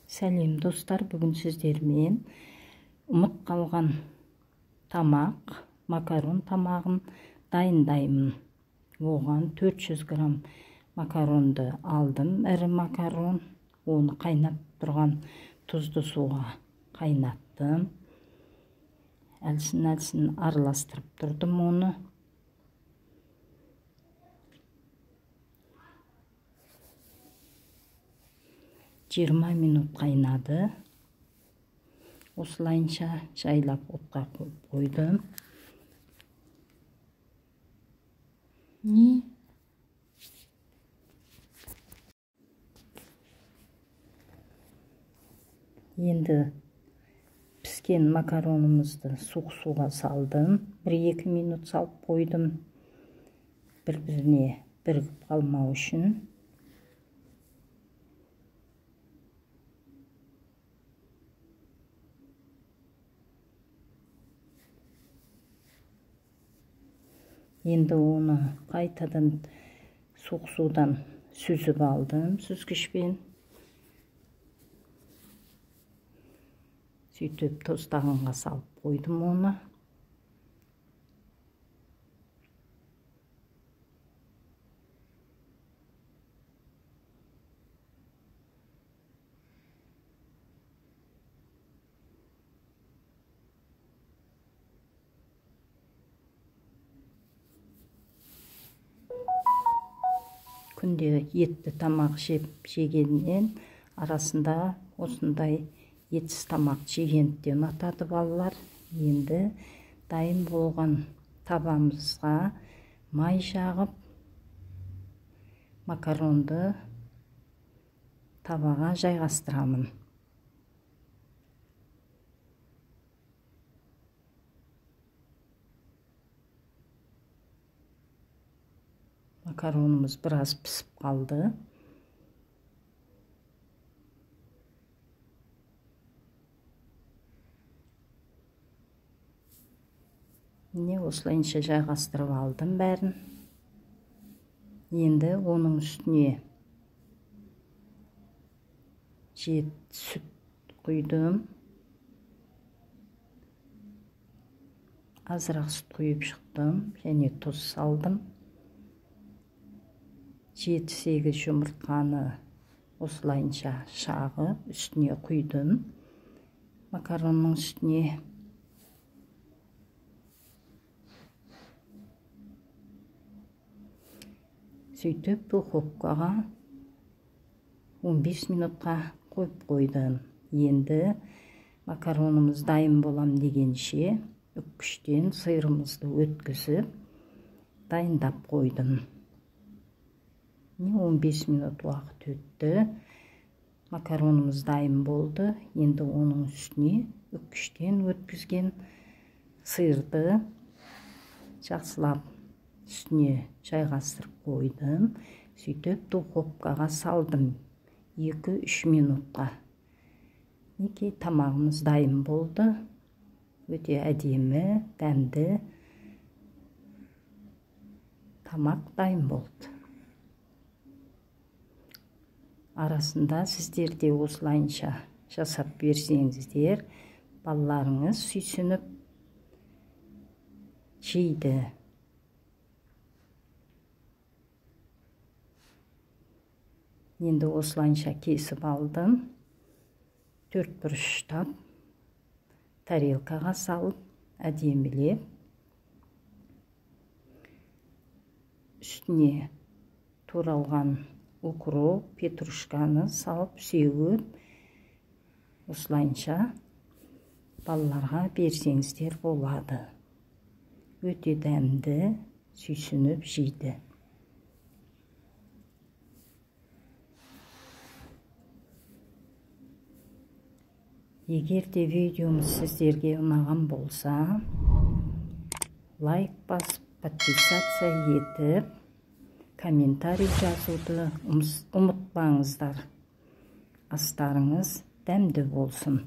Сәлем достар, бүгін сіздермен ұмыт қалған тамақ, макарон тамағын дайындаймын. Оған 400 грамм макаронды алдым, ірі макарон. Оны қайнап тұрған тұзды суға қайнаттым. Әлсін-әлсін араластырып тұрдым оны. 20 минут қайнады. Осылайынша жайлап отқа қойып қойдым. Не? Енді піскен макаронымызды суық суға салдым. 1-2 минут салып қойдым. Бір-біріне бірігіп қалмау үшін. Енді оны қайтадан суық судан сүзіп алдым сүзгішпен. Сөйтіп тостағанға салып қойдым оны. Күнде етті тамақ жегеннен арасында осындай етсіз тамақ жегенді де ұнатады балалар. Енді дайын болған табамызға май жағып, макаронды табаға жайғастырамын. Макаронымыз біраз пісіп қалды. Міне осылайынша жайғастырып алдым бәрін. Енді оның үстіне сүт құйдым. Азырақ сүт құйып шықтым және тұз салдым. 7-8 жұмыртқаны осылайынша шағып үстіне құйдым. Макаронның үстіне. Сөйтіп духовкаға 15 минутқа қойып қойдым. Енді макаронымыз дайын болам дегенше үккіштен сырымызды өткізіп дайындап қойдым. 15 минут уақыт өтті. Макаронымыз дайын болды. Енді оның үстіне үккіштен өткізген сырды жақсылап үстіне жайғастырып қойдым. Сөйтіп духовкаға салдым 2-3 минутқа. Мінекей тамағымыз дайын болды. Өте әдемі, дәмді тамақ дайын болды. Арасында сіздер де осылайынша жасап берсеңіздер, балаларыңыз сүйсініп жейді. Енді осылайынша кесіп алдым. 4 бұрыштап тарелкаға салып, әдемілеп үстіне туралған укроп, петрушканы салып сеуіп, осылайынша балаларға берсеңіздер болады. Өте дәмді, сүйсініп жейді. Егер де видеомыз сіздерге ұнаған болса, лайк басып, подписаться етіп, комментарий жазуды ұмытпаңыздар. Астарыңыз дәмді болсын.